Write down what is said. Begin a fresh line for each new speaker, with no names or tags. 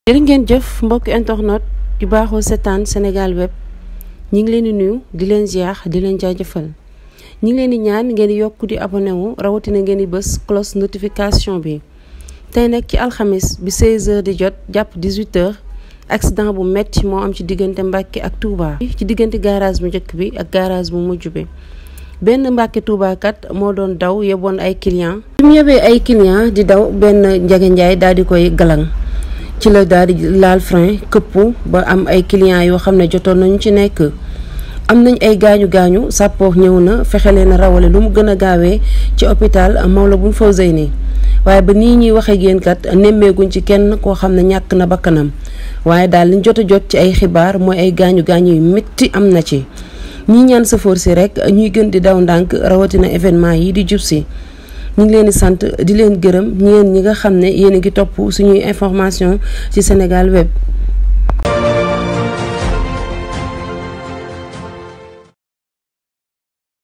jërë ngeen jëf mbokk internet yu baaxoo seetaan Sénégal web ñi ngi leen di nuyu di leen ziar di leen jaajëfal ñi ngi leen di ñaan ngeen di yokk di abonné wu rawatina ngeen di bës cloche notification bi. tey nag ci alxamis bi 16h di jot jàpp 18h accident bu metti moo am ci diggante Mbàkke ak Touba. ci diggante garage bu njëkk bi ak garage bu mujj bi benn Mbàkke Touba kat moo doon daw yeboon ay client bi mu yebee ay client di daw benn njaganjaay daal di koy galang ci la daal di laal frein këpp ba am ay clients yoo xam ne jotoon nañu ci nekk am nañ ay gaañu sàppoor ñëw na fexe leen a rawale lu mu gën a gaawee ci hôpital Matlaboul Fawzeyni waaye ba nii ñuy waxee génn kat nemmeeguñ ci kenn koo xam ne ñàkk na bakkanam waaye daal liñ jot a jot ci ay xibaar mooy ay gaañu yu métti am na ci ñi ñaan safoor si rek ñuy gën di daw ndànk rawatina événement yi di jub si ñu ngi leen di sant di leen gërëm ñeen ñi nga xam ne yéen a ngi topp suñuy information ci Sénégal web